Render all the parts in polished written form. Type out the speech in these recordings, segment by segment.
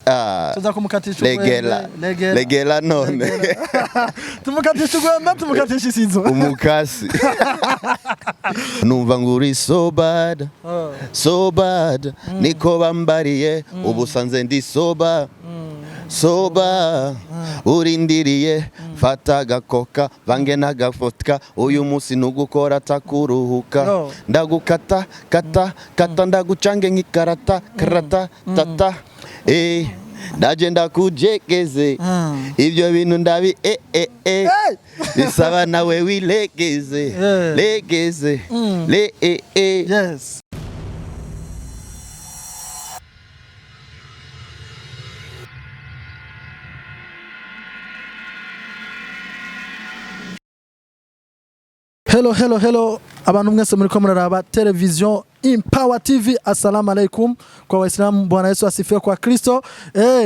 Ah. Tuza kumukatisha. Legela. Legela. Legela none. Tumukatisha urwembe, tumukatisha isizo. Umukasi. Numva ngo uri so bad. So bad. Niko bambariye ubu sanze ndi sober. Sober. Urindiriye fata agakoka vange n'agafotka, uyu munsi nugukora atakuruhuka. No. Ndagukata kata kata, ndagucange nk'ikarata karata tata, eh ndaje ndakujegeze. Ibyo bintu ndabi eh eh eh. Hey! Bisaba nawe wilegeze. Yeah. Legeze le eh eh. Yes. Hello, hello, hello, abantu mwese muriko muraraba television Empower TV, assalamu alaikum kwa Waislamu, Bwana Yesu asifiwe kwa Kristo.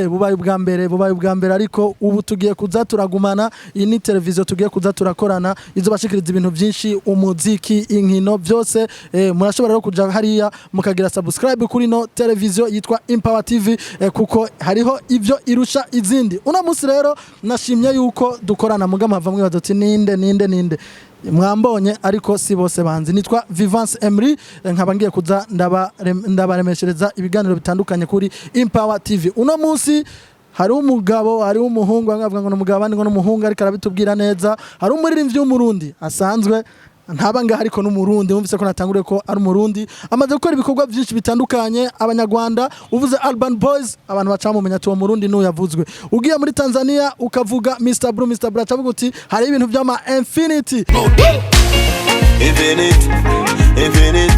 Bubaye ubwa mbere, bubaye ubwa mbere, ariko ubu tugiye kuza turagumana. Iyi ni televiziyo tugiye kuza turakorana, izobashikiriza ibintu byinshi, umuziki, inkino, byose. Murashobora rero kuja hariya mukagira subscribe kuri no televiziyo yitwa Empower TV, kuko hariho ivyo irusha izindi. Uno munsi rero nashimye yuko dukorana, mugama mwibaza uti ninde, ninde, ninde? Mwambonye ariko si bose banzi. Nitwa Vivance Emery, nkaba ngiye kuza ndabaremeshereza ibiganiro bitandukanye kuri Empower TV. Uno munsi hari umugabo, hari umuhungu, bamwe bavuga ngo ni umugabo, abandi ngo ni umuhungu, ariko arabitubwira neza. Hari umuririmbyi w'Umurundi asanzwe ntaba ngaha, ariko n'Umurundi, wumvise ko natanguriye ko ari Umurundi, amaze gukora ibikorwa byinshi bitandukanye. Abanyarwanda uvuze Urban Boys, abantu baca bamumenya ati uwo Murundi n'uyu yavuzwe. Ugiye muri Tanzania ukavuga Mr Blue, Mr Blue acavuga uti hari ibintu by'ama infinity. Infinite, infinite,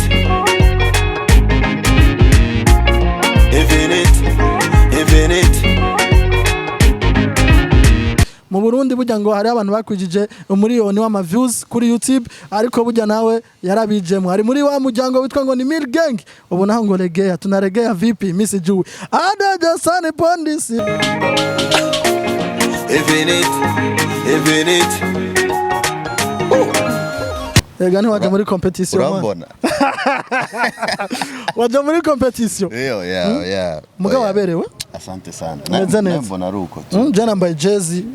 infinite, infinite. Mu Burundi burya ngo hari abantu bakwijije umuriyoni w'ama views kuri YouTube, ariko burya nawe yarabijemo, ari muri wa muryango witwa ngo ni Mill Gang. Ubu naho ngo regea, tunaregea vipi? Miss Jui Adaja Sani Pondisi. Infinite, infinite. Ega ntiwaja muri competition man. Urambona. Waja muri competition. Iyo, yeah, yeah. Mugabo Oh, yeah. waberewe. Asante sana. Umeze neza. Mbona ari uko tu. Je nambaye jezi.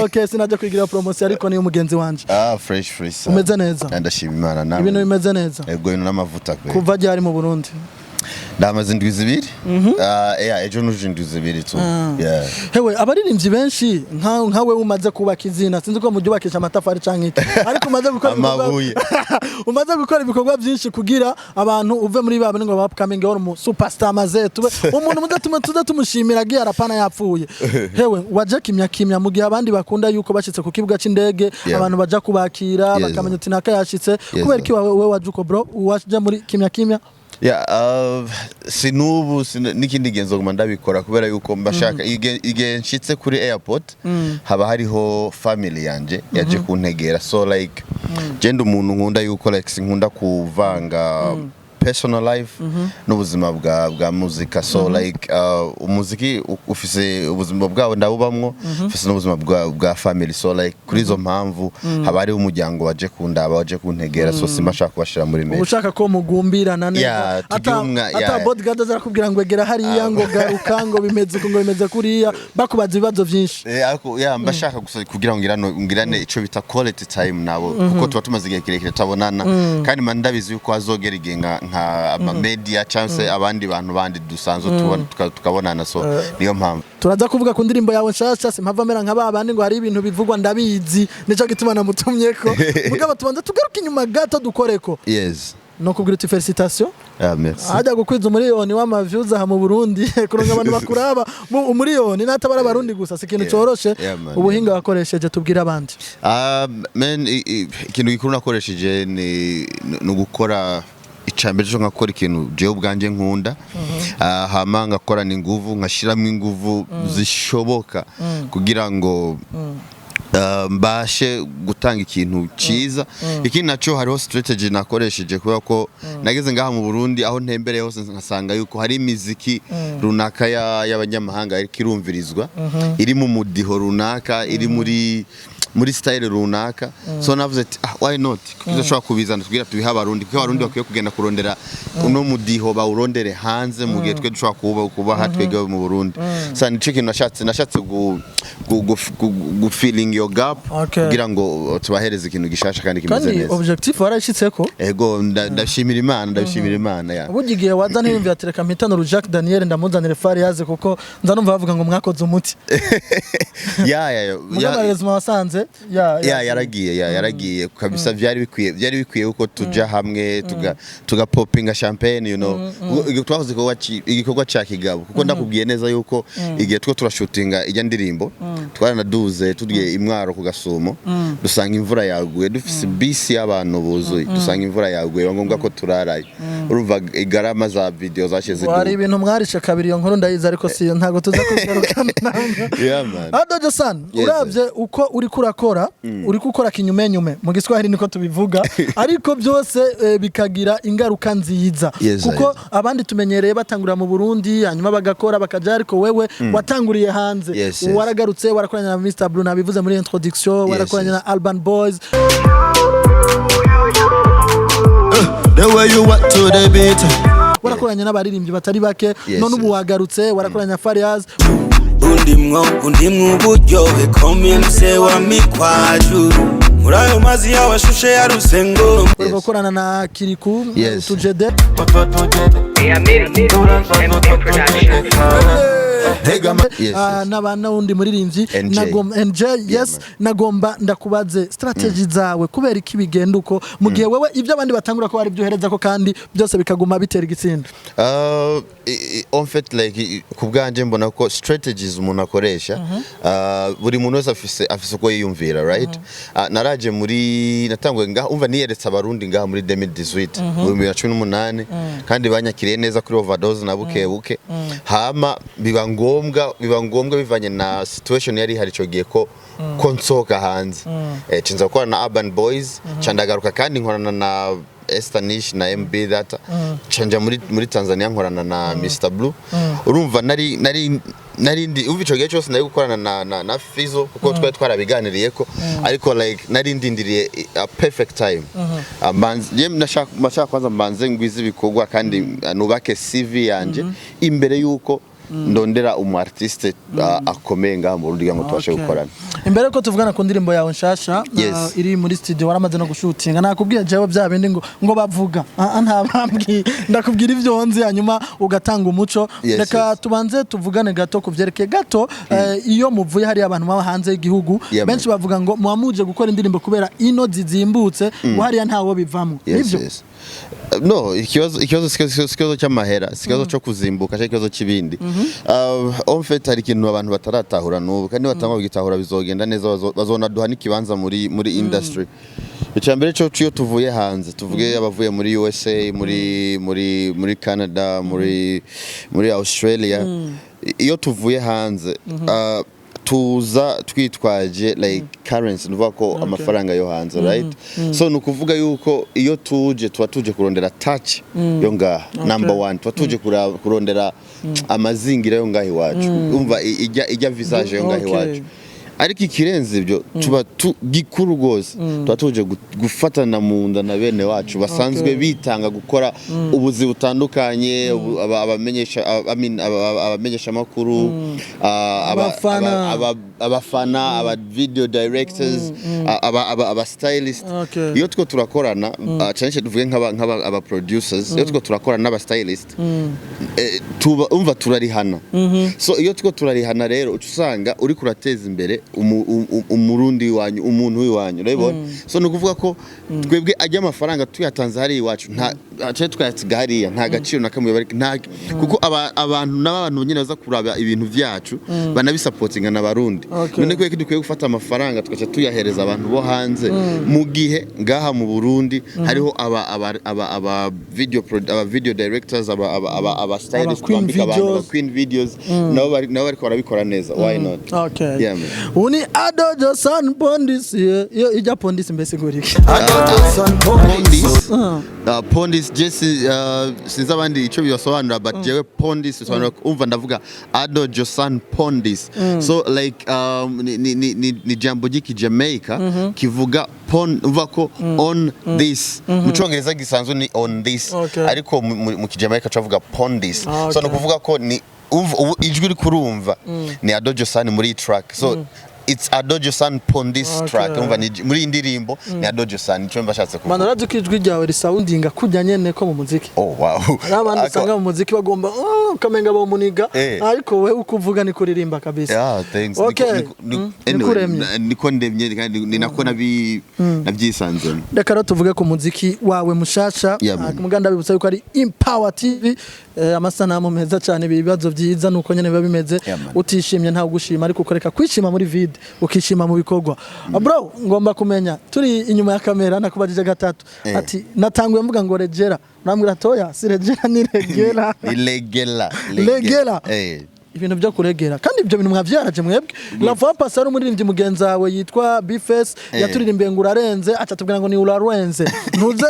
Okay, sinajya kwigira promotion, ariko niyo mugenzi wanje. Ah, fresh, fresh sana. Umeze neza. Ndashima Imana nawe. Ibintu bimeze neza. Ego, ibintu n'amavuta kwe. Kuva ryari mu Burundi? Ndamaze indwi 2. Ah, yeah, ejo nuje indwi 2 tu. Yeah. Hewe, abaririmbyi benshi nka wewe umaze kubaka izina, sinzi ko muryubakisha amatafari canke iki, ariko umaze gukora Amabuye. Umaze gukora ibikorwa byinshi kugira abantu uve muri ba ngo ba upcoming wari umu superstar, maze tube umuntu muze tume tuze tumushimira agiye arapana yapfuye. Hewe, waje kimya kimya mu gihe abandi bakunda yuko bashitse ku kibuga c'indege abantu baja kubakira, bakamenya uti naka yashitse. Kubera iki wewe waje uko, bro? Waje muri kimya kimya. Yeah, sinubu n'ikindi gihe nzoguma ndabikora kubera yuko mbashaka igihe nshitse kuri airport haba hariho family yanje yaje kuntegera, so like je ndi umuntu nkunda yuko like sinkunda kuvanga personal life n'ubuzima bwa muzika, so like umuziki ufise ubuzima bwawo ndabubamwo, ufise n'ubuzima bwa family, so like kuri izo mpamvu haba hariho umuryango waje kundaba, waje kuntegera, so simba nshaka kubashira muri Uba media. ushaka ko mugumbirana neza. Yeah, tugire ata yeah. bodyguard azarakubwira ngo egera hariya, ngo garuka, ngo bimeze uku, ngo bimeze kuriya, bakubaza ibibazo byinshi. Ariko yeah, mba shaka gusa kugira ngo ngirane ico bita quality time nabo, kuko tuba tumaze igihe kirekire tutabonana, kandi mba ndabizi yuko hazogera igihe nka ama media cyangwa se abandi bantu bandi dusanzwe tubona tukabonana, so niyo mpamvu. Turaza kuvuga ku ndirimbo yawe nshasha. Simpava mera nka ba bandi ngo hari ibintu bivugwa, ndabizi, nico gituma namutumyeko. Mugabo tubanza tugaruke inyuma gato dukoreko. Yes. No kubwira uti felicitation. Ah, merci. Hajya gukwiza umuriyoni w'ama views aha mu Burundi, kuronka abantu bakuraba mu umuriyoni n'atabara Abarundi gusa, si ikintu coroshe. Yeah, man. Ubuhinga wakoresheje, tubwire abandi. Ah, man, ikintu gikuru nakoresheje ni ugukora icambere cyo nkakora ikintu jewe ubwanjye nkunda. Ah, hama ngakorana inguvu, nkashiramo inguvu zishoboka kugira ngo mbashe gutanga ikintu cyiza. Ikindi naco hariho strategy nakoresheje, kubera ko nageze ngaha mu Burundi aho ntembereye hose nkasanga yuko hari imiziki runaka y'abanyamahanga ariko irumvirizwa, iri mu mudiho runaka, iri muri muri style runaka. So navuze ati: "Ah, why not?" Kuko tudashobora kubizana tugira tubiha Abarundi, kuko Abarundi bakwiye kugenda kurondera uno mudiho bawurondere hanze, mu gihe twe dushobora kubaha twebwe mu Burundi. Sa nico kintu nashatse gu filling your gap kugira ngo tubahereze ikintu gishasha kandi kimeze Kandi neza. objectif warayishitseko. Ego, ndashimira Imana, ndashimira Imana ya. Burya igihe waza ntiyumvira ati: "Reka mpitane Jack Daniel ndamuzanire Fariyaze," kuko nza numva bavuga ngo mwakoze umuti. Ya. Mugabo malheureusement wasanze ya. Ya, yaragiye, ya, yaragiye kabisa. Byari bikwiye uko tuja hamwe tuga popinga champagne. Twakoze igikorwa ca kigabo, kuko ndakubwiye neza yuko igihe two turashutinga ijya ndirimbo, twaranaduze tugiye imwaro ku Gasumo, dusanga imvura yaguye. Dufise bisi y'abantu buzuye, dusanga imvura yaguye, biba ngombwa ko turarayo. Urumva igarama za video zashize. Hari ibintu mwarishe kabiri. Iyo nkuru ndayizi, ariko si yo, ntabwo tuza kugarukana. Yeah, man. Ado Josan, Yes. uravye uko uriko urakora, uriko ukora kinyumenyume, mu Giswahili niko tubivuga, ariko byose bikagira ingaruka nziza, kuko abandi tumenyereye batangurira mu Burundi, hanyuma bagakora bakaja, ariko wewe watanguriye hanze. Yes. Waragarutse, warakoranye na Mr Blue, nabivuze muri introduction, warakoranye na Alban Boys. The way you want to the beat. Warakoranye n'abaririmbyi batari bake. None ubu wagarutse, warakoranye na Fariaz. Undimwo undimwo uburyohe komye wa mikwaju muri ayo mazi y'abashushe ya Rusengo. Uri gukorana na Kiriku. Tujede. Production. Yes. N'undi muririmbyi. NJ. NJ, yes. Man. Nagomba ndakubaze strategy zawe, kubera iki bigenda uko, mu gihe wewe ibyo abandi batangura ko ari byo uhereza ko, kandi byose bikaguma bitera igitsinda? En fait, like, ku bwanje mbona ko strategies umuntu akoresha, buri muntu wese afise uko yiyumvira, right? Naraje muri, natanguye ngaha, umva, niyeretse Abarundi ngaha muri 2018, mu 2018, kandi banyakiriye neza kuri Overdose na buke buke. Hama biba ngombwa bivanye na situation yari ihari ico gihe ko nsohoka hanze, cinza gukorana na Urban Boys, ca ndagaruka kandi nkorana na Esther Nish na MB Data, canja muri Tanzania nkorana na Mr Blue. Urumva nari ndi, umva, ico gihe cyose nari gukorana na Fizo, kuko twari twarabiganiriye ko, ariko like nari ndindiriye a perfect time. Je nashaka kwanza mbanze ngwize ibikorwa kandi nubake CV yanje imbere yuko ndondera umu artiste akomeye ngaha mu Burundi kugira ngo tubashe gukorana. Imbere ko tuvugana ku ndirimbo yawe nshasha iri muri studio, waramaze no gushutinga, nakubwiye jewe bya bindi ngo bavuga. Ah, ah, ntabambwiye, ndakubwira ivyo nzi, hanyuma ugatanga umuco. Reka tubanze tuvugane gato ku vyerekeye gato, iyo muvuye hariya, abantu baba hanze y'igihugu, Yeah, man. benshi bavuga ngo muba muje gukora indirimbo kubera ino zizimbutse, ngo hariya ntawo bivamo. Nivyo? Yes. No, ikibazo si ikibazo cy'amahera, si ikibazo cyo kuzimbuka cyangwa ikibazo cy'ibindi. En fait, hari ikintu abantu bataratahura n'ubu, kandi batanga kugitahura bizogenda neza, bazonaduha n'ikibanza muri industry. Icya mbere cyo, iyo tuvuye hanze, tuvuge abavuye muri USA, muri Canada, muri Australia, iyo tuvuye hanze, tuza twitwaje like currency, nuvuga ko amafaranga yo hanze, right? So ni ukuvuga yuko iyo tuje, tuba tuje kurondera touch yo ngaha. Number one, tuba tuje kurondera amazingira yo ngaha iwacu, umva, ijya visage yo ngaha iwacu. Ariko ikirenze ibyo, tuba gikuru rwose, tuba tuje gufatana mu nda na bene wacu basanzwe bitanga gukora ubuzi butandukanye, abamenyesha, I mean, abamenyesha amakuru, Abafana. abafana, aba video directors, aba stylist. Iyo two turakorana, cyane cyane tuvuge nk'aba aba producers, iyo two turakorana n'aba stylist, tuba, umva, turarihana. So iyo two turarihana rero, uca usanga uri kurateza imbere Umurundi wanyu, umuntu w'iwanyu, urabibona? So ni ukuvuga ko twebwe ajya amafaranga tuyatanze hariya iwacu, nta cyane twayasiga hariya, nta gaciro na kamwe bari nta, kuko abantu n'abantu nyine baza kuraba ibintu byacu banabisapotinga n'Abarundi. None kubera ko dukwiye gufata amafaranga tugaca tuyahereza abantu bo hanze, mu gihe ngaha mu Burundi hariho aba video directors, aba stylist Aba queen bambika abantu, aba videos. queen videos, nabo bariko barabikora neza, why not? Okay. Yeah, man. Ubu ni Ado Josan Pondis. Iyo ijya Pondis mbese ngurike? Pondis, Pondis Jesse, sinzi abandi icyo bibasobanura, but jewe Pondis bisobanura, umva, ndavuga Ado Josan Pondis. So like ni jambo ry'iki Jamaica kivuga pon, uva ko on this. Mu Cyongereza gisanzwe ni on this, ariko mu Kijamaica tuvuga pondis. So ni ukuvuga ko ni umva ubu ijwi uri kurumva ni Ado Josan muri iyi track. So it's Ado Josan pondis track. Umva, ni muri iyi ndirimbo ni Ado Josan, nicyo mba ashatse kuvuga. Mana, urazi ko ijwi ryawe risoundinga kujya nyene ko mu muziki? Oh wow. Hari abandi usanga mu muziki bagomba, oh, ukamenga bomuniga, ariko wewe uko uvuga ni kuririmba kabisa. Yeah, thanks. Niko Anyway, uremye. Niko ndemye kandi ni nako nabyisanzemo. Reka rero tuvuge ku muziki wawe mushasha. Yeah, man. Muganda bibutsa yuko ari Empower TV, amasanamu meza cyane, ibibazo byiza nuko nyene biba bimeze. Yeah, man. Utishimye ntawe ugushima, ariko ukoreka kwishima muri vide, ukishima mu bikorwa. Bro, ngomba kumenya, turi inyuma ya kamera nakubajije gatatu, ati natanguye mvuga ngo regera, urambwira toya, si regera, ni regera. Ni legela. Legela. Eh. Ibintu byo kuregera, kandi ibyo bintu mwavyaraje mwebwe. La fois passée ari umuririmbyi mugenzi wawe yitwa Bface yaturirimbiye ngo urarenze, aca tubwira ngo ni urarenze. Ntuze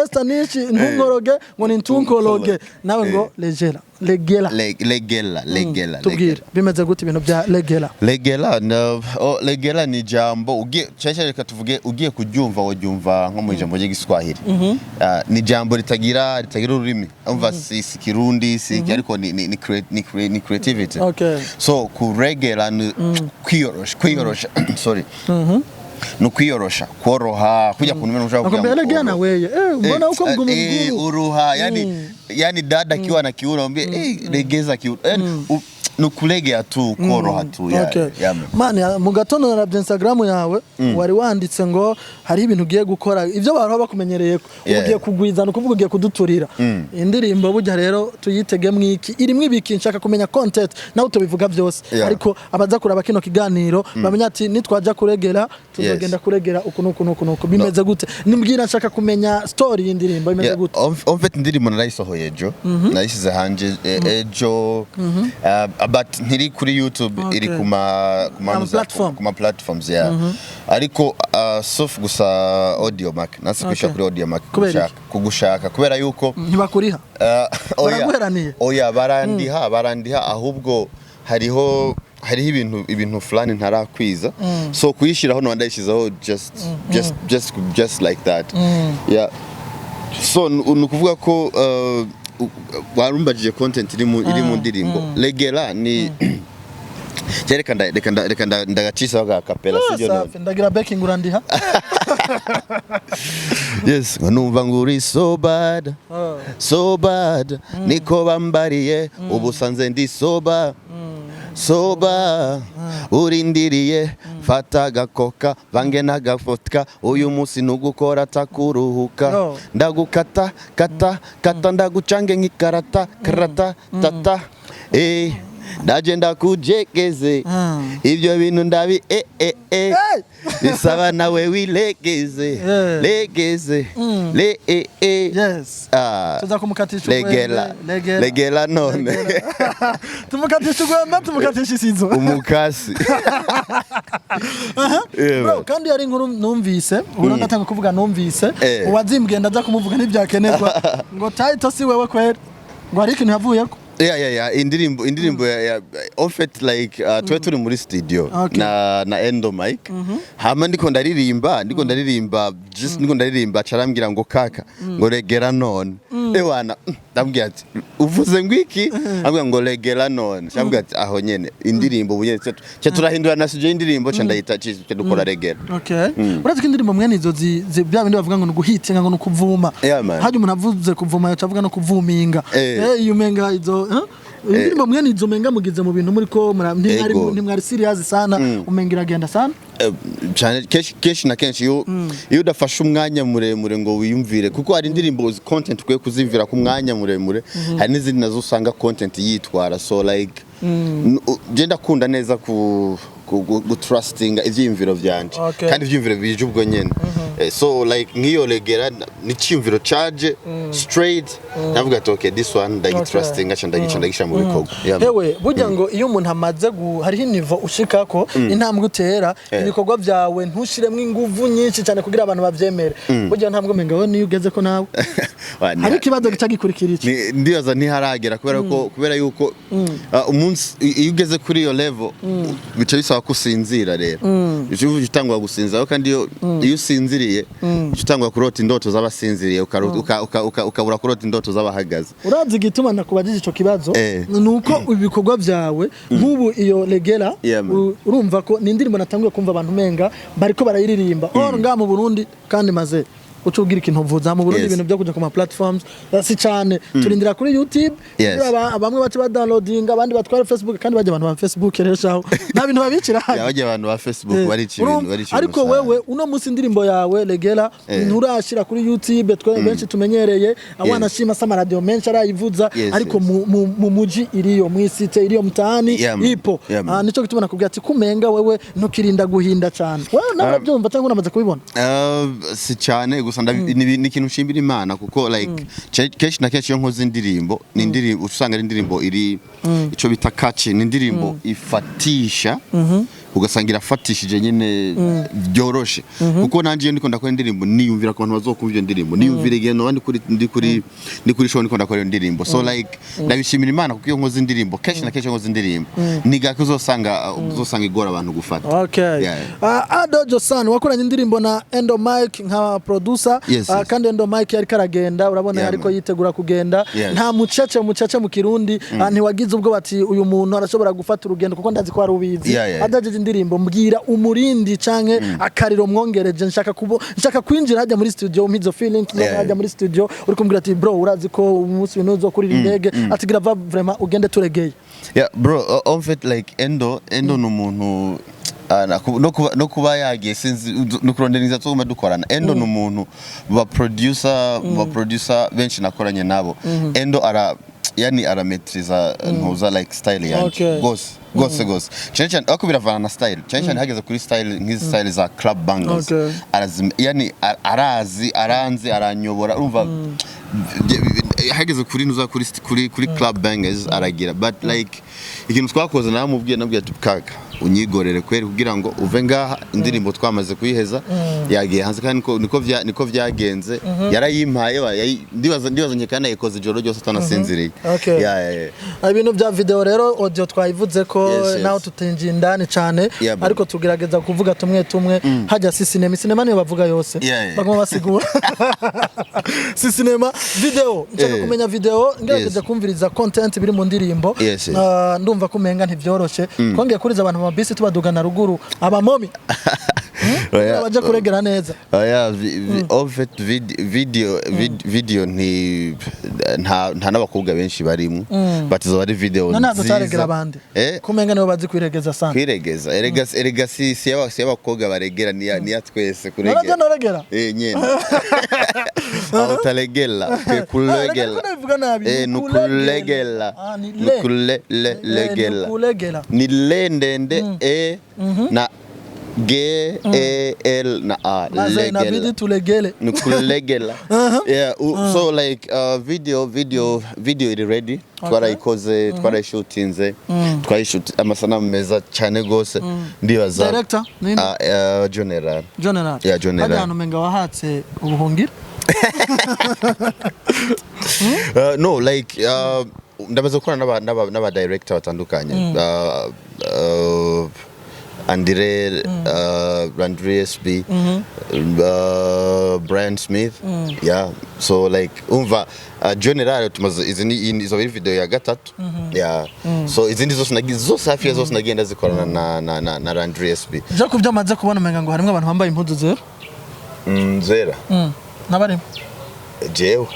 Esther Nishi ntunkoroge, ngo ni ntunkoroge, nawe ngo legera, legela. Legela, legela. Tubwire, Legela. bimeze gute ibintu bya legela? Legela, no, oh, legela ni jambo ugiye cyane, reka tuvuge ugiye kuryumva, woryumva nko mu ijambo ry'Igiswahili. Ni jambo ritagira ururimi. Umva, si Kirundi, si ariko ni creativity. So kuregera ni kwiyorosha, kwiyorosha, sorry, ni ukwiyorosha, koroha, kujya kuntu ushobora kugira Nakwambia ngo legea na weye, mbona uko mgumu mgumu. Uruha, yani dada akiwa na kiuno ambie, legeza kiuno, yani ni ukulegea tu, koroha tu ya, ya. Man, mu gatondo narabye Instagram yawe, wari wanditse ngo hari ibintu ugiye gukora, ibyo bahora bakumenyereye ko ubu ugiye kugwiza, ni ukuvuga ugiye kuduturira indirimbo. Burya rero tuyitegemo iki? Irimo ibiki? Nshaka kumenya content, nawe tubivuga byose, ariko abaza kuraba kino kiganiro bamenya ati nitwajya kuregera tuzogenda kuregera uku n'uku n'uku n'uku. Bimeze gute? Nimbwira, nshaka kumenya story y'indirimbo imeze gute. En fait indirimbo narayisohoye ejo, nayishyize hanze ejo, but ntiri kuri YouTube, iri kuma Ama platform. kuma platforms, yeah. Ariko sauf gusa Audiomack nasi kwishyura kuri Audiomack. Kubera Kugushaka kubera yuko Ntibakuriha? Oya. Baraguheraniye? Oya, barandiha, ahubwo hariho ibintu fulani ntarakwiza, so kuyishyiraho no ndayishyizeho just like that, yeah. So ni ukuvuga ko warumbajije content iri mu ndirimbo legera ni reka ndagacisaho ga kapela, sibyo none? Safi, ndagira backing, urandiha. Yes, ngo numva ngo uri so bad, so bad, niko bambariye, ubu sanze ndi sober, sober, urindiriye fata agakoka vange n'agafotka, uyu munsi nugukora atakuruhuka. Yo. Ndagukata kata kata, ndagucange nk'ikarata karata tata, ndaje ndakujegeze, ibyo bintu ndabi Hey! bisaba nawe wilegeze, legeze le Tuza kumukatisha Legela. urwembe, legela. Legela none. Tumukatisha urwembe, tumukatisha isizo. Umukasi. Yeah, Bro, man. kandi hari inkuru numvise, ubu ndatanga kuvuga numvise, uwazimbwiye ndaza kumuvuga ntibyakenerwa, ngo title si wewe kweri, ngo hari ikintu yavuyeko. Yeah. Indirimbo ya en fait like tuwe turi muri studio na Endo Mike, hama ndiko ndaririmba, just ndiko ndaririmba, carambwira ngo kaka, ngo regera none. Ewana, ndambwira ati uvuze ngo iki? Ambwira ngo regera none. Cyambwira ati aho nyene indirimbo ubu nyene cyo turahindura na sujet y'indirimbo, ca ndayita cyo dukora regera. Okay. Urazi ko indirimbo mwene izo bya bindi bavuga ngo ni uguhitinga, ngo ni ukuvuma. Yeah, man. Hajya umuntu avuze kuvuma yaca avuga no kuvuminga. Iyo umenga izo, indirimbo mwene izo umenga mugize mu bintu muri ko ntimwari Ego. ntimwari serious sana, umenga iragenda sana. Cyane, kenshi na kenshi iyo udafashe umwanya muremure ngo wiyumvire, kuko hari indirimbo content ukwiye kuzimvira ku mwanya muremure, hari n'izindi nazo usanga content yitwara. So like je ndakunda neza ku gutrustinga ivyiyumviro vyanje kandi ivyiyumviro bije ubwo nyene. So like nk'iyo regera ni icyiyumviro caje straight, ndavuga ati okay, this one ndagitrustinga, ca ndagica mu bikorwa. Yeah, man. Hewe, burya ngo iyo umuntu amaze hariho i niveau ushikako, intambwe utera, ibikorwa byawe ntushiremo inguvu nyinshi cyane kugira abantu bavyemere. Burya ntambwe umenga we niyo ugeze ko nawe hari ikibazo gica gikurikira iki. Ndibaza ntiharagera kubera yuko umunsi iyo ugeze kuri iyo level bica bisaba ko usinzira. Rero bica utangura gusinzira, kandi iyo usinziriye uca utangura kurota indoto z'abasinziriye, ukabura kurota indoto z'abahagaze. Urazi igituma nakubajije ico kibazo? Ni uko ibikorwa byawe nk'ubu iyo regera, Yeah, man. urumva ko ni indirimbo natanguye kumva abantu umenga bariko barayiririmba or ngaha mu Burundi, kandi maze uca ubwira ikintu uvuza mu Burundi, ibintu byo kuja ku ma platforms si cyane, turindira kuri YouTube kugira bamwe bace ba downloading, abandi batwara Facebook, kandi bajya abantu ba Facebook rero shaho nta bintu babicira hano. Yeah, bajya abantu ba Facebook barica ibintu, barica ibintu ariko sana. Wewe uno munsi indirimbo yawe regera nturashira kuri YouTube, twe benshi tumenyereye, wanashima se amaradiyo menshi arayivuza, ariko mu muji iriyo, mu isite iriyo, mtaani Yeah, man. ipo. Yeah, man. Ah, nico gituma nakubwira ati kumenga wewe ntukirinda guhinda cyane. Wewe nawe urabyumva cyangwa unamaze kubibona? Si cyane gusa ni ikintu nshimira Imana, kuko like kenshi na kenshi iyo nkoze indirimbo, ni indirimbo usanga ari indirimbo iri ico bita catchy, ni indirimbo ifatisha, ugasanga irafatishije nyine byoroshe, kuko nanjye iyo ndiko ndakora indirimbo niyumvira ku bantu bazokumva iyo ndirimbo, niyumvira igihe noba ndi kuri show ndiko ndakora iyo ndirimbo. So like ndabishimira Imana, kuko iyo nkoze indirimbo, kenshi na kenshi iyo nkoze indirimbo, ni gake uzosanga igora abantu gufata. Okay. Yeah. Ado Josan, wakoranye indirimbo na Endo Mike nka producer. Yes, yes. Kandi Endo Mike yariko aragenda, urabona, yariko man. yitegura kugenda. Nta mucece mucece mu Kirundi, ntiwagize ubwo bati uyu muntu arashobora gufata urugendo, kuko ndazi ko ari ubizi? Yeah. Adajeje indirimbo, mbwira umurindi canke akariro mwongereje. Nshaka kwinjira hajya muri studio umpa izo feeling, hajya muri studio uri kumbwira ati bro, urazi ko umunsi ibintu uzokurira indege, ati gira va vraiment ugende turegeye. Yeah, bro, en fait like Endo ni umuntu no kuba yagiye sinzi no kurondera inzira tuguma dukorana. Endo ni umuntu ba producer benshi nakoranye nabo. Endo ara yani arametriza ntuza like style yanje gose gose gose, cyane cyane ariko biravana na style, cyane cyane hageze kuri style nk'izi style za club bangers. Arazi, yani arazi, aranzi, aranyobora, urumva, hageze kuri ntuza kuri club bangers aragira. But like ikintu twakoze, namubwiye, nabwiye ati kaka unyigorere kweri kugira ngo uve ngaha indirimbo twamaze kuyiheza, yagiye hanze, kandi niko vyagenze, yarayimpaye, ndibaza nke kandi yayikoze ijoro ryose atanasinziriye. Yeah. Ibintu bya video rero, audio twayivuze ko Yes. naho tutinjiye indani cyane, Yeah, man. ariko tugerageza kuvuga tumwe tumwe. Hajya si sinema, sinema niyo bavuga yose, baguma basigura si sinema, video nshaka kumenya video, ngerageza kumviriza content biri mu ndirimbo. Yes. Ah, ndumva ko umenga ntivyoroshe, twongeye kuriza abantu mu mabisi tubadugana ruguru, abamomi Oya, baje kuregera neza. Oya, en fait video nti nta n'abakobwa benshi barimo, but izo ari video none ntabwo nziza. utaregera abandi? Eh? Kumenga nibo bazi kwiregeza sana. Kwiregeza, erega si y'abakobwa baregera, ni ya twese Narabyo kuregera. noregera. Eh, nyene aho utaregela Ah, kulegela. reka nabivuga nabi. Eh, nukulegela. Ah, ni le. Nukulegela. Nukulegela. Ni le ndende, e na g e l na a. Maze inabidi Legela. tulegele. Nukulegela, yeah. So like video iri ready, twarayikoze, twarayishutinze, twayishuti amasanamu meza cyane gose, ndibaza. Director, ninde? Ah, General. General. Yeah, General. Hajya ahantu umenga wahatse ubuhungiro. No, like ndamaze gukorana n'aba director batandukanye, Andire, Andre SB, Brian Smith. Yeah, so like umva, General tumaze izi ni izo biri video ya gatatu. Yeah, so izindi zose nagize zose, hafi ya zose nagiye ndazikorana na Andre SB. Je ku byo maze kubona umenga ngo harimo abantu bambaye impuzu zera. Zera? N'abarimo. Jewe.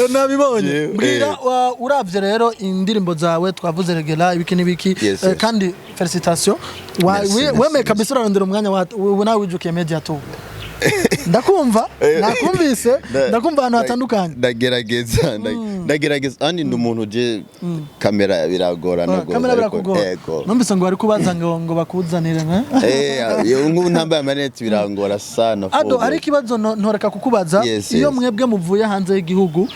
Nabibonye. Jewe, Mbwira, uravye rero indirimbo zawe, twavuze regera, ibiki n'ibiki. Yes. Kandi felicitation. Merci, merci, wemeye merci. kabisa, urarondera umwanya wa ubu nawe wijukiye media tu. Ndakumva, nakumvise, ndakumva ahantu hatandukanye. Ndagerageza. Ndagerageza andi, ndi umuntu je kamera biragorana gose. Kamera ariko- birakugora? Yego. Numvise ngo bari kubaza ngo bakuzanire, nka Eh, nk'ubu ntambaye amarinete birangora sana. Ado, Fogo. hari ikibazo ntoreka kukubaza. Yes, Iyo yes. mwebwe muvuye hanze y'igihugu,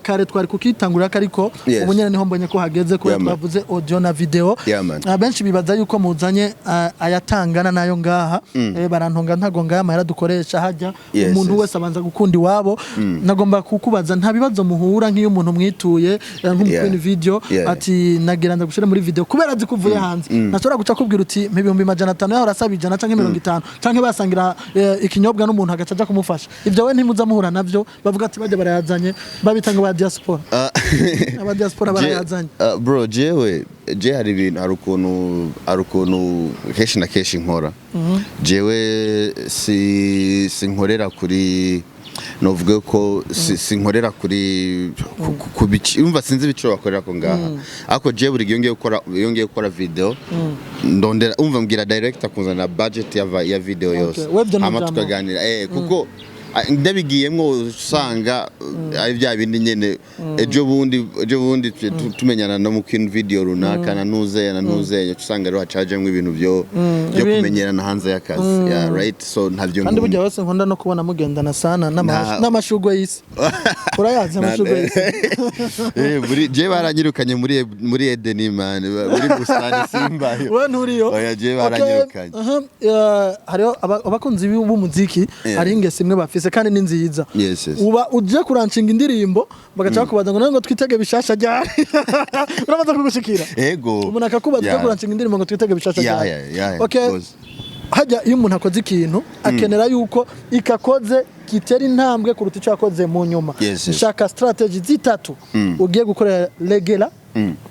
kare twari kukitangurira, ariko ubu nyene niho mbonye ko hageze kubera Yeah, man. twavuze audio na video. Yeah, man. Benshi bibaza yuko muzanye ayatangana nayo ngaha. Barantunga, ntago ngaya amahera dukoresha hajya. Umuntu wese abanza gukunda iwabo. Nagomba kukubaza, nta bibazo muhura nk'iyo umuntu mwituye nk'umu queen video ati nagira ndagushire muri video, kubera azi ko uvuye hanze, ntashobora guca akubwira uti mpa 500,000, yaho arasaba 100 canke 50, canke basangira ikinyobwa n'umuntu agaca aja kumufasha? Ibyo we ntimuza muhura navyo, bavuga ati bajya barayazanye, babita ngo ba diaspora, aba diaspora barayazanye? Bro, jewe je hari ibintu, hari ukuntu kenshi na kenshi nkora. Jewe si sinkorera kuri, novuga ko sinkorera kuri ku umva, sinzi ibiciro bakorera ko ngaha, ariko jewe buri gihe iyo ngiye gukora video ndondera, umva, mbwira director kuzana budget ya video yose. Webyo Hama ntujamwo. tukaganira, kuko ndabigiyemwo usanga ari bya bindi nyene. Ejo bundi tumenyana no mu queen video runaka na ntuzeya na ntuzeya, usanga rero hacajemwo ibintu byo Ibindi. kumenyerana hanze y'akazi. Yeah, right, so ntabyo Kandi nkunda. burya wese nkunda no kubona mugendana sana n'amashugwe y'isi. Urayazi amashugwe y'isi? Muri je baranyirukanye muri Edeni, man, muri busitani simbayo. We nturiyo? Oya, je baranyirukanye. Aha, hariho abakunzi b'umuziki, hari ingeso imwe bafise kandi ni nziza. Yes. Uba uje kuranshinga indirimbo, bagaca bakubaza ngo none ngo twitege bishasha ryari? Uramaze kugushikira? Ego. Umuntu akakubaza uje kuranshinga indirimbo ngo twitege bishasha ryari? Yeah, Okay. rwose. Hajya iyo umuntu akoze ikintu, akenera yuko ikakoze kitera intambwe kuruta icyo yakoze mu nyuma. Yes. Shaka strategy zitatu ugiye gukorera Regera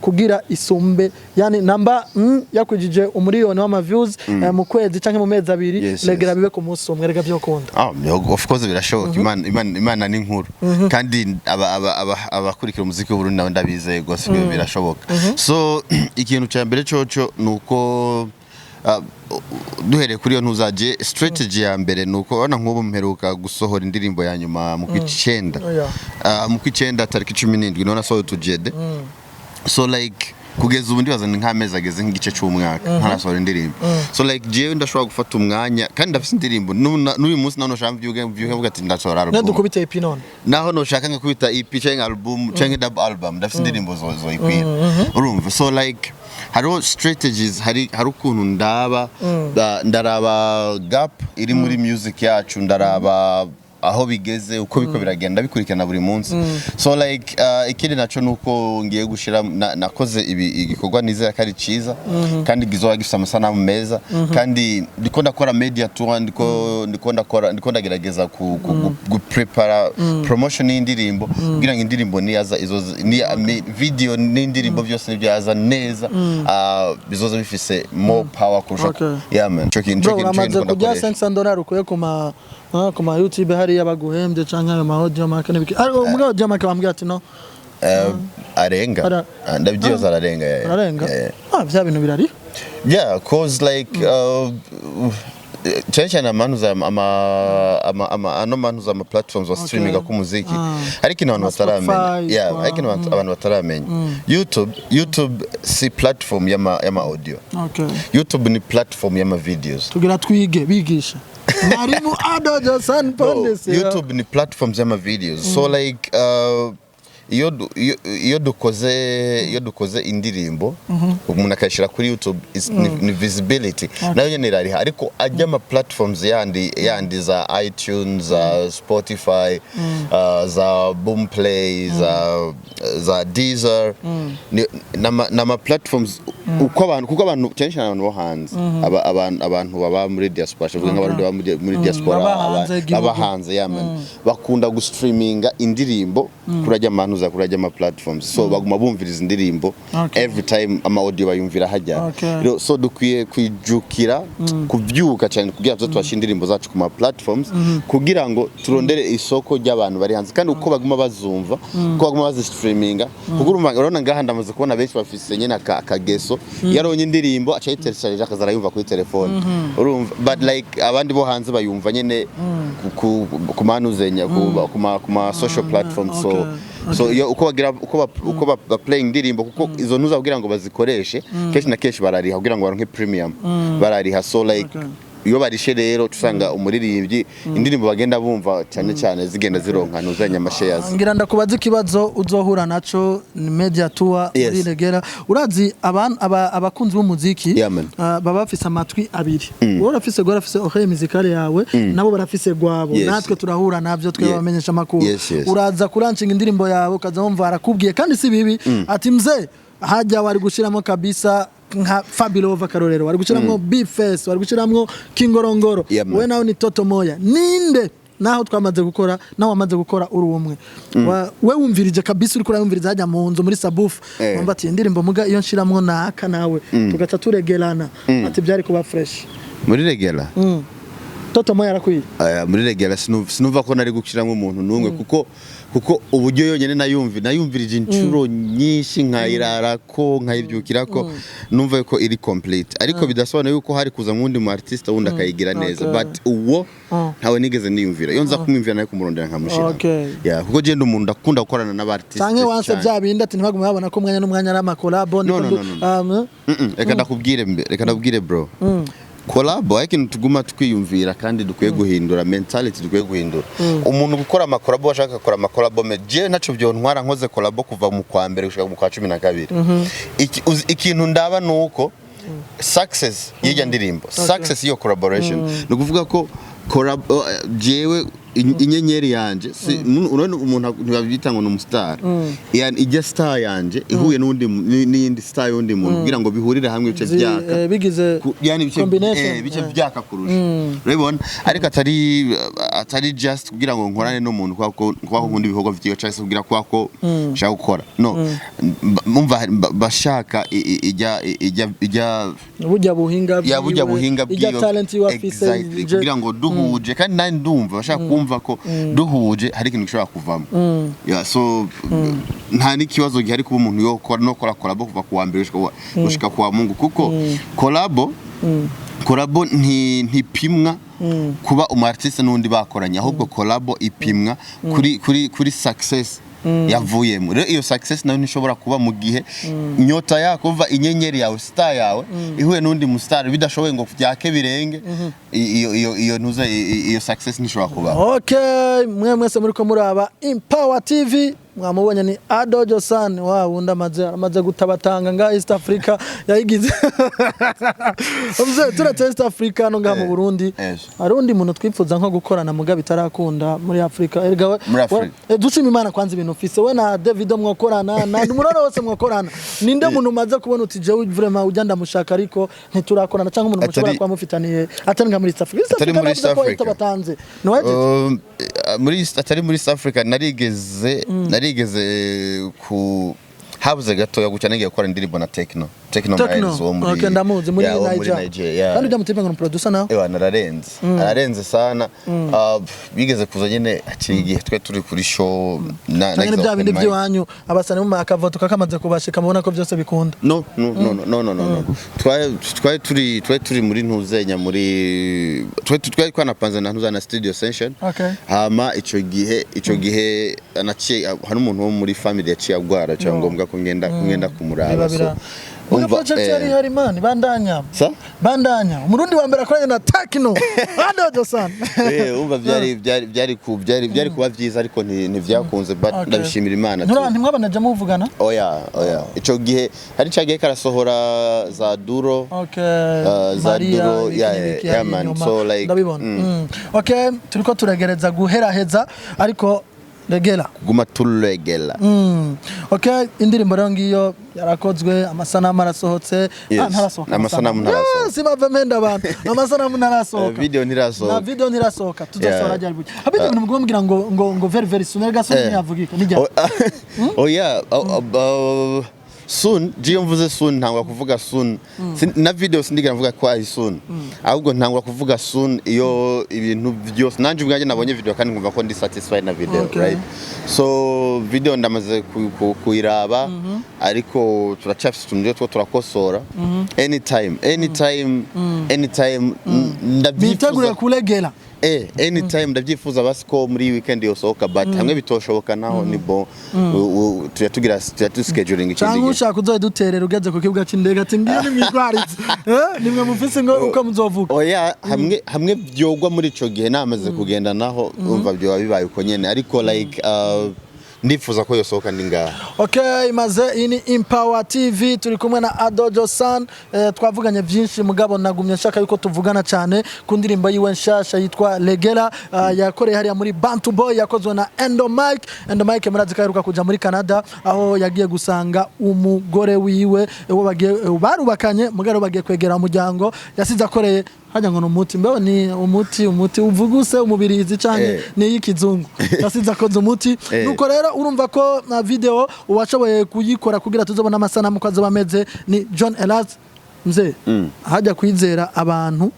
kugira isumbe, yani namba yakwijije 1 miliyoni w'ama views mu kwezi canke mu mezi 2, Regera bibe ku munsi umwe. Rega byokunda? Ah, of course birashoboka. Imana ni nkuru, kandi abakurikira umuziki w'Uburundi nabo ndabizeye rwose ko birashoboka. So ikintu cya mbere coco ni uko duhereye kuri iyo ntuzaje, strategy ya mbere ni uko urabona nk'ubu mperuka gusohora indirimbo ya nyuma mu kw'icenda. Mu kw'icenda tariki 17 niho nasohoye utujede. So like kugeza ubu ndibaza ni nk'amezi ageze nk'igice cy'umwaka ntarasohora indirimbo. So like jewe ndashobora gufata umwanya kandi ndafise indirimbo. N'uyu munsi naho noshaka mvyuke mvuga ati ndasohora album. Nedukubite EP none. Naho noshaka nkakubita EP canke album canke double album, ndafise indirimbo zoyikwira, urumva? So like hariho strategies, hari ukuntu ndaba ndaraba gap iri muri music yacu, ndaraba aho bigeze, uko biko biragenda, bikurikirana buri munsi. So like ikindi naco nuko ngiye gushira nakoze ibi igikorwa nizera ko ari ciza kandi gizoba gifise amasanamu meza, kandi ndiko ndakora media tour, ndiko ndakora, ndiko ndagerageza ku prepara promotion y'indirimbo kugira ngo indirimbo niyaza izo ni video n'indirimbo byose nibyaza neza, bizoza bifise more power kurusha. Yeah man, ico kintu Bro, ico kintu uramaze ndiko kurya ndakoresha. 500 dollars ukuye ku ma YouTube hariya baguhembye, canke ayo ma Audiomack n'ibiki? Ariko umugabo Audiomack wambwiye ati no. Arenga. Ndabyibaza ararenga, yeah. Ararenga. Yeah. Ah, vya bintu birari. Yeah, cause like cyane cyane amanuza ama ano manuza ama platforms wa streaming ku muziki. Ariko ikintu abantu Ama bataramenya, Spotify, yeah, ariko ikintu abantu bataramenya, YouTube si platform y'ama audio. YouTube ni platform y'ama videos. Tugira twige, bigisha mwarimu Ado Josan No, Pondes. YouTube ni platforms y'ama videos. So like iyo dukoze indirimbo, umuntu akayishyira kuri YouTube, ni visibility nayo nyene irariha, ariko ajya ama platforms yandi za iTunes, za Spotify, za Boomplay, za Deezer, n'ama platforms uko abantu, kuko abantu cyane cyane abantu bo hanze, abantu baba muri diaspora, tuvuge nk'abarundi baba muri diaspora, Baba hanze y'igihugu. baba hanze, yeah man, bakunda gustreaminga indirimbo kuri ajya manuza, kuri ajya ama platforms, so baguma bumviriza indirimbo every time, ama audio bayumvira hajya. Rero, so dukwiye kwijukira kuvyuka cyane kugira ngo tubashe indirimbo zacu ku ma platforms, kugira ngo turondere isoko ry'abantu bari hanze, kandi uko baguma bazumva, uko baguma bazistreaminga, kuko urumva, urabona ngaha ndamaze kubona benshi bafise nyene akageso, iyo aronye indirimbo aca yiteresheje akaza arayumva kuri telefone, urumva? But like abandi bo hanze bayumva nyene ku manuzenya, ku ma social platforms, so So iyo uko bagira, uko ba playing indirimbo, kuko izo ntuza kugira ngo bazikoreshe, kenshi na kenshi barariha kugira ngo baronke premium, barariha. So like iyo barishe rero, usanga umuririmbyi indirimbo bagenda bumva cyane cyane zigenda zironka ntuzanya ama shares. Ngira ndakubaza ikibazo uzohura naco, ni media tour muri Regera. Urazi abakunzi b'umuziki Yeah, man. baba bafise amatwi abiri. Wowe urafise gwa, urafise oreille musicale yawe, nabo barafise gwabo. Natwe turahura navyo twe bamenyesha amakuru. Uraza kuranshinga indirimbo yawe, ukaza wumva arakubwiye, kandi si bibi, ati: "Mzee, hajya wari gushiramo kabisa nka Fabilova, karorero, wari gushiramwo B-Face, wari gushiramwo Kingorongoro." Yeah, man. We nawe ni Toto Moya, ninde naho twamaze gukora, naho wamaze gukora uri umwe. We wumvirije kabisa, uriko urayumviriza hajya mu nzu muri subwoofer, wumva ati: "Indirimbo muga iyo nshiramwo naka nawe tugaca turegerana," ati: "Byari kuba fresh." Muri Regera? Toto Moya arakwiye. Aya, muri Regera sinumva ko nari gushyiramo umuntu n'umwe, kuko uburyo yonyine nayumvirije inshuro nyinshi, nkayirarako, nkayibyukirako, numva ko iri complete, ariko bidasobanuye yuko hari kuza nk'undi mu artiste wundi akayigira neza. But uwo ntawe nigeze niyumvira. Iyo nza kumwumvira nawe kumurondera nkamushyira. Yeah, kuko genda umuntu ndakunda gukorana n'aba artiste Canke wanse cyane. bya bindi ati ntibagume babona ko umwanya n'umwanya ari ama collabo. No, no, no, no, Reka ndakubwire mbe, reka ndakubwire bro, collabo ariko ikintu tuguma twiyumvira kandi dukwiye guhindura mentality, dukwiye guhindura umuntu gukora ama collabo, ashaka gukora ama collabo me je ntaco byontwara nkoze collabo kuva mu kwa mbere gushika mu kwa 12. Ikintu ndaba nuko success y'ijya ndirimbo, success y'iyo collaboration, ni ukuvuga ko jewe inyenyeri yanje urabona umuntu ntibabyita ngo ni umu star, yani ijya star yanje ihuye n'undi n'iyindi star y'undi muntu kugira ngo bihurire hamwe ibice byaka Bigize yani bice combination, bice byaka kurusha, urabibona? Ariko atari just kugira ngo nkorane n'umuntu kwa ko nkunda ibikorwa vyiwe cyangwa se kugira kwa ko nshaka gukora, no mumva bashaka ijya burya buhinga ya burya bwiwe, buhinga ijya bwiwe. talent iwe afise. Exactly. Kugira ngo duhuje, kandi nanjye ndumva bashaka kumva ko duhuje hari ikintu gishobora kuvamo. Yeah, so nta n'ikibazo gihari kuba umuntu yokora no kora collabo kuva ku wa mbere gushika ku wa Mungu, kuko collabo ntipimwa kuba umu artiste n'undi bakoranye, ahubwo collabo ipimwa kuri success yavuyemo. Rero iyo success nayo ntishobora kuba mu gihe nyota yako, uva inyenyeri yawe, star yawe ihuye n'undi mu star, bidashoboye ngo byake birenge iyo ntuze iyo success ntishobora kubaho. Okay, mwe mwese muri ko muraba Empower TV, mwamubonye, ni Ado Josan wa wundi amaze gutabatanga nga East Africa yayigize. Mzee, turetse East Africa no ngaha mu Burundi, hari undi muntu twifuza nko gukorana muga bitarakunda muri Africa? Erega Muri Africa. Dushima Imana kwanza ibintu ufise, we na Davido mwokorana, na umuntu wose mwokorana. Ninde muntu umaze kubona uti: "Jewe vraiment ujya ndamushaka ariko ntiturakorana," cyangwa umuntu mushobora kuba mufitaniye atari nka muri East Africa? East Atari Africa muri East navuze ko Africa. itabatanze niwahejeje. Atari muri East Africa, narigeze ku habuze gatoya guca nagiye gukora indirimbo na Tekno Tekno. Miles wo muri Okay, ndamuzi muri yeah, wo muri Niger. Niger, yeah. Kandi ujya mutipe ngo ni producer nawe. Ewa, nararenze, ararenze sana. Ah, bigeze kuza nyine haciye igihe twe turi kuri show na Canke nagize ni bya open bindi mic. by'iwanyu, abasani mu makavoto kakamaze kubashika mubona ko byose bikunda? No, no, no, no, no, no, no, no. Twari turi muri ntuzenya, muri twari twanapanze na ntuza na studio session. Hama ico gihe naciye hari umuntu wo muri family yaciye agwara, cyangwa ngombwa ko ngenda kumuraba. Biba So Muga umva, project yari ihari man, bandanya. Sa? Bandanya. Umurundi wa mbere akoranye na Tekno. Ado Josan. Umva, byari kuba vyiza, ariko ntivyakunze, but ndabishimira Imana. Ntura ntimwabanaje muvugana? Oya, ico gihe hari cagiye karasohora za duro. Za Maria, Duro, ibiki yeah, n'ibiki yeah, hari man. inyuma. So, like, Ndabibona. Okay, turiko turegereza guheraheza, ariko regera. Kuguma turegela. Okay, indirimbo rero ngiyo yarakozwe, amasanamu arasohotse. Yes. Ah, ntarasohoka. Amasanamu ntarasohoka. Yes, bave mpenda abantu. Amasanamu ntarasohoka. Video ntirasohoka. Na video ntirasohoka. Tuzasohora ryari buke? Habite ibintu mugomba ngo very very soon. Erega soon ntiyavugika. Nijya. Oh yeah, oh, soon, jiyo mvuze soon, ntangwa kuvuga soon. Na video sindigera mvuga ko ari soon, ahubwo ntangwa kuvuga soon iyo ibintu byose nanje ubwanjye nabonye video kandi nkumva ko ndi satisfied na video. Right, so video ndamaze kuyiraba, ariko turacyafite utuntu two turakosora. Anytime, anytime, anytime, Bitegure ndabyifuza. kuregera. Anytime ndabyifuza, basi ko muri weekend yosohoka, but hamwe bitoshoboka naho ni bon. Tuya tugira, tuya tu scheduling ikindi Cyangwa gihe. ushaka uzoduterera ugeze ku kibuga cy'indege, ati ngiyo nimwigwarize. Nimwe mufise ngo uko muzovuga. Oya, hamwe byogwa muri ico gihe namaze kugenda naho, umva, byoba bibaye uko nyene, ariko like ndifuza ko yosohoka ndi ngaha. Okay, imaze iyi ni Empower TV, turi kumwe na Ado Josan. Twavuganye byinshi, mugabo nagumye nshaka yuko tuvugana cyane ku ndirimbo yiwe nshasha yitwa Legela, yakoreye hariya muri Bantu Boy, yakozwe na Endo Mike. Endo Mike murazi ko aheruka kuja muri Canada, aho yagiye gusanga umugore wiwe, uwo bagiye barubakanye, mugabo bagiye kwegera umuryango. Yasize akoreye hajya ngo ni umuti, mbeho ni umuti uvuguse umubirizi canke ni iy'ikizungu, yasize akoze umuti. Nuko rero urumva ko na video uwashoboye kuyikora kugira tuzobona amasanamu ko azoba ameze ni John Elas. Mzee, hajya kwizera abantu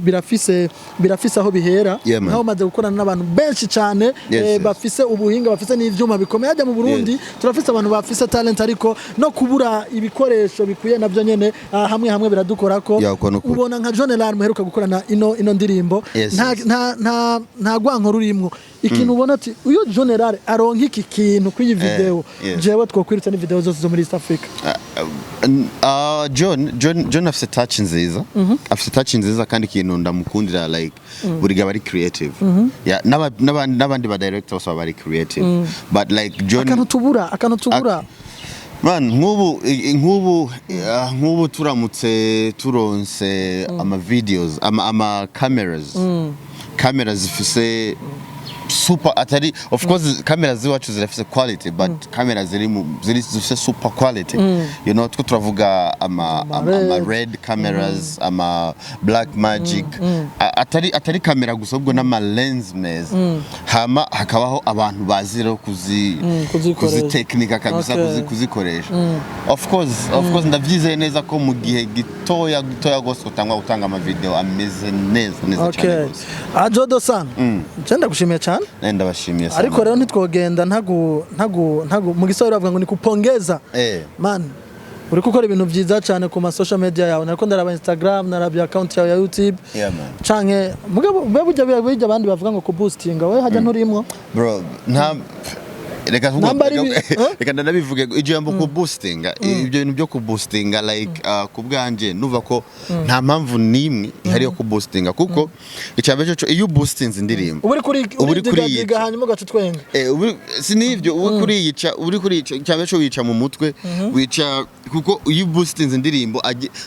birafise aho bihera. Yeah, man. Naho umaze gukorana n'abantu benshi cyane bafise ubuhinga, bafise n'ivyuma bikomeye. Hajya mu Burundi turafise abantu bafise talent, ariko no kubura ibikoresho bikwiye navyo nyene hamwe hamwe biradukora ko. Yeah, uko nukuri. Ubona nka John Elan muheruka gukorana ino ndirimbo, nta rwanko rurimwo. Ikintu ubona ati uyu John Elan aronka iki kintu kw'iyi video, jewe twokwirutsa ni video zose zo muri East Africa. John afise touch nziza, afise touch nziza, kandi ikintu ndamukundira, like buri gihe aba ari creative. Yeah, n'abandi ba director bose baba ari creative, but like John Akantu tubura. Man, nk'ubu turamutse turonse ama videos, ama cameras zifise super, atari, of course cameras ziwacu zirafise quality, but cameras ziri mu ziri zifise super quality, two turavuga ama red. Red cameras, ama Black Magic. Atari kamera gusa, ahubwo n'ama lens meza, hama hakabaho abantu bazi rero kuzi Kuzikoresha. Kuzitekinika kabisa. Kuzikoresha, of course ndavyizeye neza ko mu gihe gitoya gitoya gose utangwa gutanga ama video ameze neza neza cyane gose. Ado Josan, je ndagushimiye cyane. Nawe ndabashimiye sana. Ariko rero ntitwogenda ntagu mu Giswahili bavuga ngo ni kupongeza. Man, uri gukora ibintu byiza cyane ku ma social media yawe. Nariko ndaraba Instagram, narabye account yawe ya YouTube. Yeah, man. Canke mugabo mbe burya abandi bavuga ngo kuboostinga, wewe hajya nturimwo? Bro, nta reka Namba ari eh? Reka ndanabivuge, ijambo kuboostinga, ibyo bintu byo kuboostinga, like ku bwanje nuva ko nta mpamvu n'imwe ihari yo kuboostinga, kuko icya mbere cyo, iyo uboostinze indirimbo Uba uri kuri Uba uri uridigadiga kuriyica. Hanyuma ugaca utwenga. Si nivyo, uri kuriyica. Icya mbere cyo wica mu mutwe, wica, kuko iyo uboostinze indirimbo,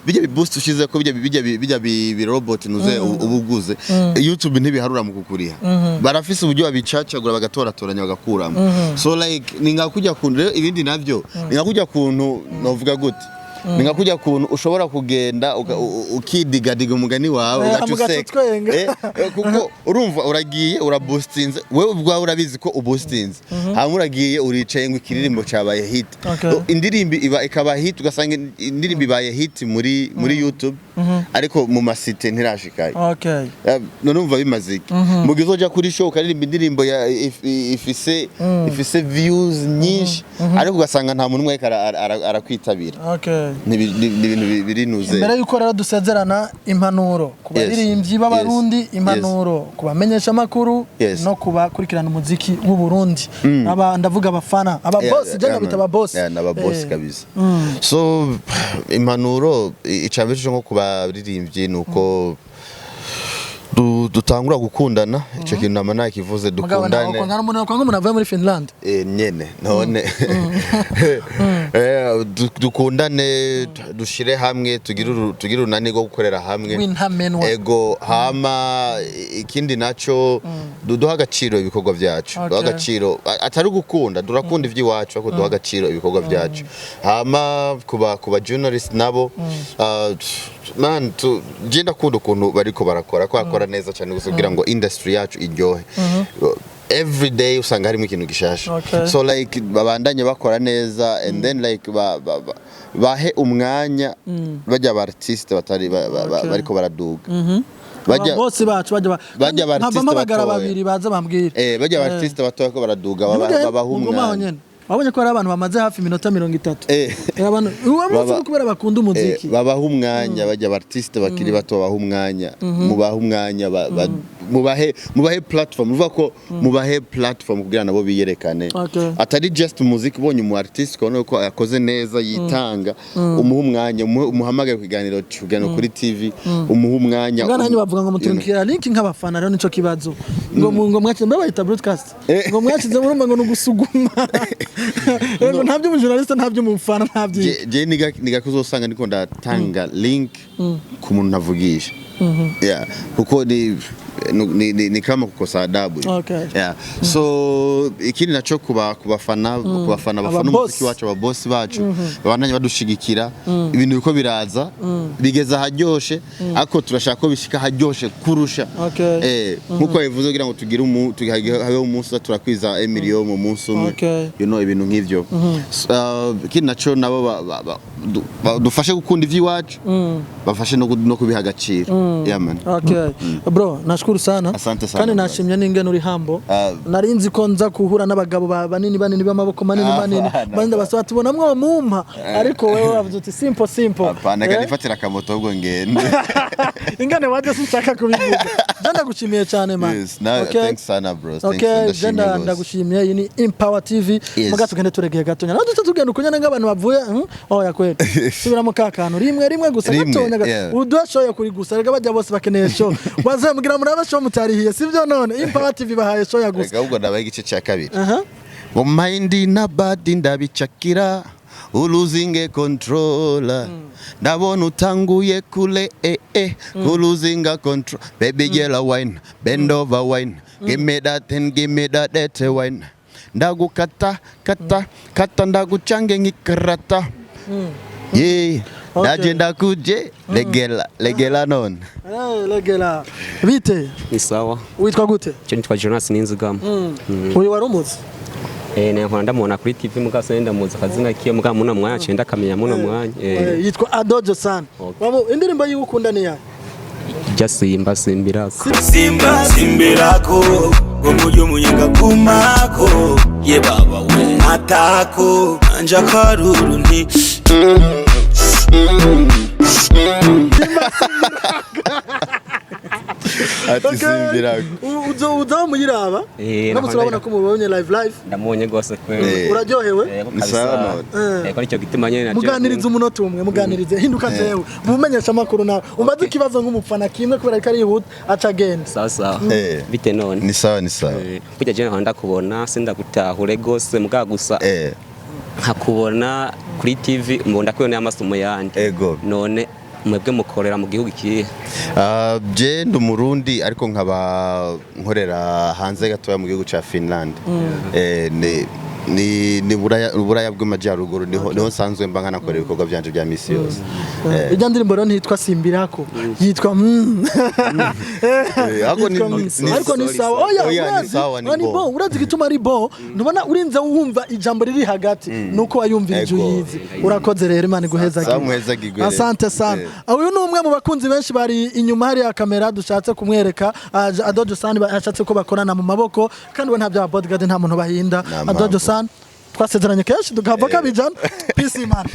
bijya biboost ushize ko bijya bi robot nuze uba uguze, YouTube ntibiharura mu kukuriha. Barafise uburyo babicacagura, bagatoratoranya, bagakuramo. So like ni nka kujya kuntu rero ibindi navyo, ni nka kujya kuntu novuga gute, ni nka kujya kuntu ushobora kugenda ukidigadiga umugani wawe, ugaca ugaca useka. utwenga. Kuko urumva uragiye uraboostinze, wewe ubwawe urabizi ko uboostinze, hanyuma uragiye uricaye ngo ikiririmbo cyabaye hit. Indirimbo iba ikaba hit, ugasanga indirimbo ibaye hit muri YouTube, ariko mu masite ntirashikayo. None umva bimaze iki mu gihe uzoja kuri show ukaririmba indirimbo ya ifise views nyinshi, ariko ugasanga nta muntu umwe ariko arakwitabira? Ni ibintu birinuze. Imbere yuko rero dusezerana, impanuro ku baririmbyi b'Abarundi, impanuro ku bamenyesha amakuru no kubakurikirana umuziki w'u Burundi, aba ndavuga abafana, aba boss, je ndabita aba boss. Yeah, n'aba boss kabisa. So impanuro, icambere cyo nko ku baririmbyi ni uko dutangura gukundana. Icyo kintu nama nakivuze. Mugabo nawe Dukundane. kwanga umuntu, kwanga umuntu avuye muri Finland. Nyene none dukundane, dushire hamwe, tugire urunani rwo gukorera hamwe W'intamenwa. Ego. Hama ikindi naco, duha agaciro ibikorwa byacu, duha agaciro, atari ugukunda, durakunda iby'iwacu, ariko duha agaciro ibikorwa byacu. Hama kuba journalist nabo, man, je ndakunda ukuntu bariko barakora, ko bakora neza cyane gusa kugira ngo industry yacu iryohe. Every day usanga harimo ikintu gishasha. So like babandanye bakora neza, and then like bahe umwanya bajya aba artiste batari bariko baraduga, bajya Aba boss bacu bajya bajya aba artiste mpavamo abagara batoya. babiri baza bambwira. Bajya aba artiste batoya ko baraduga, babaha Mugume aho umwanya. nyene. Wabonye ko hari abantu bamaze hafi iminota 30. Abantu uwo munsi kubera bakunda umuziki. Babaha umwanya bajya aba artiste bakiri bato, babaha umwanya, mubaha umwanya. Mubahe platform, uvuga ko mubahe platform kugira nabo biyerekane. Atari just umuziki. Ubonye umu artist ukabona ko yakoze neza, yitanga, umuhe umwanya, umuhamagare ku kiganiro kuri TV, umuhe umwanya. Mwana hanyu bavuga ngo muturukira link nk'abafana. Rero nico kibazo, ngo mwakize mbe bayita broadcast, ngo mwakize murumva ngo nugusuguma, ngo nta by'umujournaliste, nta by'umufana, nta by'iki. Je niga kuzosanga ndiko ndatanga link ku muntu ntavugisha, yeah, kuko ni kama kukosa adabu. Yeah. So ikindi naco kuba kubafana bafana Aba boss. umuziki wacu, ababosi bacu babandanye badushigikira. Ibintu biko biraza, bigeze aharyoshe, ariko turashaka ko bishika aharyoshe kurusha. Nkuko bivuze, kugira ngo tugire habeho umunsi turakwiza emiliyoni mu munsi umwe. Ibintu nk'ivyo. So, ikindi naco, nabo dufashe gukunda ivy'iwacu, bafashe no kubiha agaciro. Yeah, man. Okay. Bro, nashukuru sana. Asante sana, Kandi brother. nashimye n'ingene uri hambo. Ah. Nari nzi ko nza kuhura n'abagabo banini banini b'amaboko manini manini. Hapana. Bandi basaba tubona mwo mumpa. Ariko wewe wavuze uti simple simple. Hapana. Eh? Kanifatira akamoto ahubwo ngende. Ingane waje sinshaka kubivuga. Je ndagushimiye cyane, man. Yes, na thanks sana, bro. Thanks, Okay, ndashimye je rwose. ndagushimiye. Iyi ni Empower TV. Yes. Muga tugende turegeye gatonya. Naho duce tugenda ukunyana nk'abantu bavuye, oya kweli. Subiramo ka kantu rimwe rimwe gusa. Rimwe, Gatonya. yeah. Uduha show yo kuri gusa. Rega bajya bose bakeneye show. Waze mugira murabe show mutarihiye, sivyo? None Empower TV bahaye show ya gusa. Reka ahubwo ndabaye igice cya kabiri. Aha. Ngo mind na body ndabicakira, uluzinge controller, ndabona utanguye kule, kuluzinga control. Baby girl, a wine, bend over, wine, give me that and give me that dirty wine. Ndagukata kata kata, ndagucange nk'ikarata, yeah. Ndaje ndakuje, legela legela none. Legela. Bite? Ni sawa. Witwa gute? Cyo nitwa Jonas Ninzigama. Uyu wari umuzi? Nkora ndamubona kuri TV, muga se ndamuzi akazina kiyo, muga muno mwanya cenda kamenya muno mwanya. Yitwa Adojo San. Okay. Wamu indirimbo yiwe ukunda ni yayo? Jya simba simbirako. Simba simbirako, ngo muryo umunyenga kumako, ye baba we matako anja karuru nti. Ati simbirago. Uzo muyiraba? Naho Uramutse urabona ko mubonye live live. Ndamubonye rwose kweli. Uraryohewe? Yego, Ni sawa kabisa. none. Ko nicyo gituma nyene naryo- Muganirize umunota umwe, muganirize. Hinduka jewe. Mumenyesha amakuru nawe. Umbaze ikibazo nk'umufana kimwe kubera ko arihuta aca agenda. Sawa sawa. Bite none? Ni sawa, ni sawa. Burya je nkora ndakubona sindagutahure gose, muga gusa nkakubona kuri TV mbona ndakubona amasomo yandi. Ego. None mwebwe mukorera mu gihugu ikihe? Ah, je ndi Umurundi, ariko nkaba nkorera hanze gatoya mu gihugu ca Finland. Ni Buraya bw'amajyaruguru, niho nsanzwe mba nkanakora ibikorwa byanje bya misi yose. Ijya ndirimbo rero ntiyitwa Simbirako. Yitwa. Ahubwo Yitwa. Ariko ni sawa. Oya, Oya, ni urazi, sawa, ni oya, ni bon. bon. Urazi igituma ari bon? Ntubona urinze wumva ijambo riri hagati nuko wayumvirije. Ego. Uyizi. Urakoze rero, Imana iguhezagire. Sawa, muhezagirwe rero. Asante sana. Uyu ni umwe mu bakunzi benshi bari inyuma hariya kamera dushatse kumwereka. Adojo San ashatse ko bakorana mu maboko, kandi we nta bya bodyguard, nta muntu bahinda. Nta mpamvu. Adojo San twasezeranye kenshi tukava kabijana. Peace, man.